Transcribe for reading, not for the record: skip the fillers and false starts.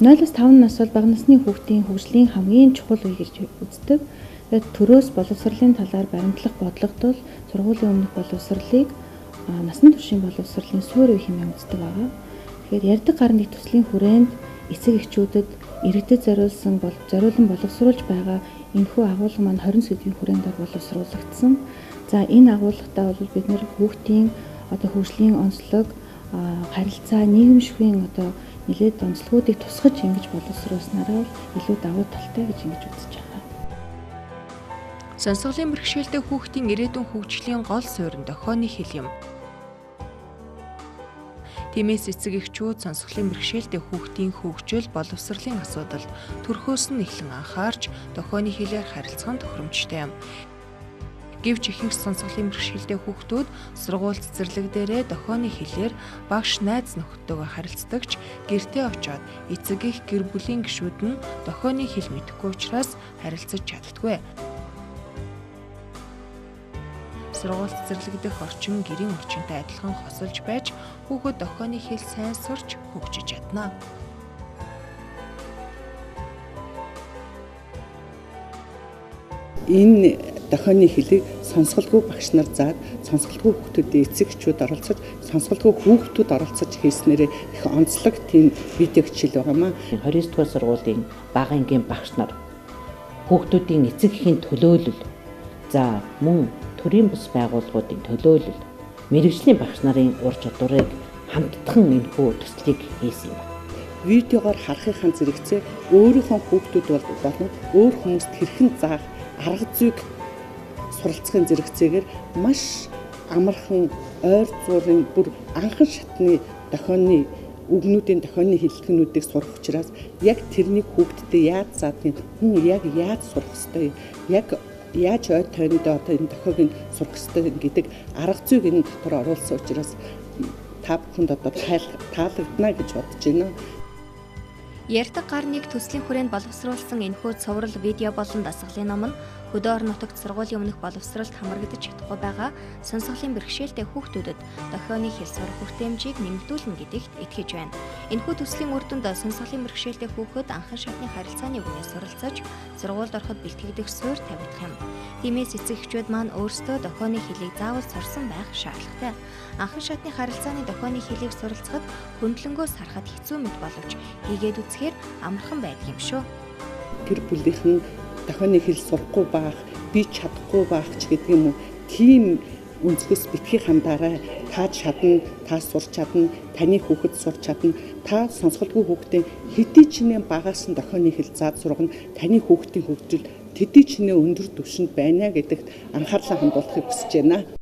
0-5 нас бол бага насны хүүхдийн хөгжлийн хамгийн чухал үе гэж үздэг. Тэгээд төрөөс боловсролын талаар баримтлах бодлогод бол сургуулийн өмнөх боловсролыг насны туршийн боловсролын суурь үе хэмээн үздэг байгаа. Тэгэхээр ярьдаг гар нэг төслийн хүрээнд эцэг эхчүүдэд иргэдэд зориулсан зориулан боловсруулж байгаа энэхүү агуулга маань 20 сэдвийн хүрээнд боловсруулагдсан. За энэ агуулгатай бол бид нэр хүүхдийн одоо хөгжлийн онцлог, харилцаа, нийгэмшигын одоо нэлээд онцлогуудыг тусгаж ингэж боловсруулснараа илүү давуу талтай гэж ингэж үзэж байгаа. Сонсголын бэрхшээлтэй хүүхдийн ирээдүйн хөгжлийн гол суурь нь дохионы хэл юм. Тиймээс эцэг эхчүүд сонсголын бэрхшээлтэй хүүхдийн хөгжил, боловсролын асуудалд төрхөөс нь эхлэн анхаарч дохионы хэлээр харилцах нь тохиромжтой юм. Гэвч ихэнх сонсголын бэрхшээлтэй хүүхдүүд сургууль цэцэрлэг дээрээ дохионы хэлээр багш найз нөхдөдөө харилцдаг ч гэртээ очиод эцэг их гэр бүлийн гишүүд нь дохионы хэл мэдэхгүй учраас харилцаж чаддаггүй. Сургууль цэцэрлэг дэх орчин гэрийн орчинтой адилхан хосолж байж хүүхэд дохионы хэл сайн сурч хөгжиж чадна. Энэ дохионы хэлийг сонсголгүй багш нар заад, сонсголгүй хүүхдүүдийн эцэг эхчүүд оролцож, сонсголгүй хүүхдүүд оролцож хийснээрээ их онцлог тийм видео хичээл байгаамаа. 29 дугаар сургуулийн бага ангийн багш нар хүүхдүүдийн эцэг эхийн төлөөлөл, за мөн төрийн бус байгууллагуудын төлөөлөл, мэргэжлийн багш нарын ур чадварыг хамтдхан энэхүү төслийг хийсэн юм байна. Видеогоор харахынхаа зэрэгцээ өөрийнхөө хүүхдүүд болон өөр хүмүүст хэрхэн заах арга зүйг суралцахын зэрэгцээгээр маш амархан ойр зуурын бүр анхан шатны дохионы үгнүүдийн дохионы хэллэгнүүдийг сурах учраас яг тэрнийг хүүхдэд яаж заадгийг, хүн яг яаж сурах ёстой, яг яаж ой тойрондоо одоо энэ дохиог нь сурах ёстой гэдэг арга зүйг энэ дотор оруулсан учраас та бүхэнд одоо таалагдана гэж бодож байна. Ярьдаг гар нэг төслийн хүрээнд боловсруулсан энэхүү цуврал видео болон дасгалын ном нь хөдөө орон нутагт сургуулийн өмнөх боловсролд хамрагдаж чадахгүй байгаа сонсголын бэрхшээлтэй хүүхдүүдэд дохионы хэл сурах хүртээмжийг нэмэгдүүлнэ гэдэгт итгэж байна. Энэхүү төслийн үр дүнд сонсголын бэрхшээлтэй хүүхэд анхан шатны харилцааны үгнээс суралцаж сургуульд ороход бэлтгэгдэх суурь тавигдах юм. Тиймээс эцэг эхчүүд маань өөрсдөө дохионы хэлийг заавал сурсан байх шаардлагатай. Анхан шатны харилцааны дохионы хэлийг суралцахад хөндлөнгөө сарахад хэцүү мэт боловч хийгээд үзэхээр амархан байдаг юм шүү. Гэр бүлийнхэн дохионы хэл сурахгүй байх, би чадахгүй байх ч гэдэг юм уу, тийм өнцгөөс битгий хандаарай. Та чадна, та сурч чадна, таны хүүхэд сурч чадна. Та сонсголгүй хүүхдийн хэдий ч нэ багаас нь дохионы хэл заад сургана, таны хүүхдийн хөгжил тэдий ч нэ өндөр түвшинд байна гэдэгт анхаарлаа хандуулахыг хүсэж байна.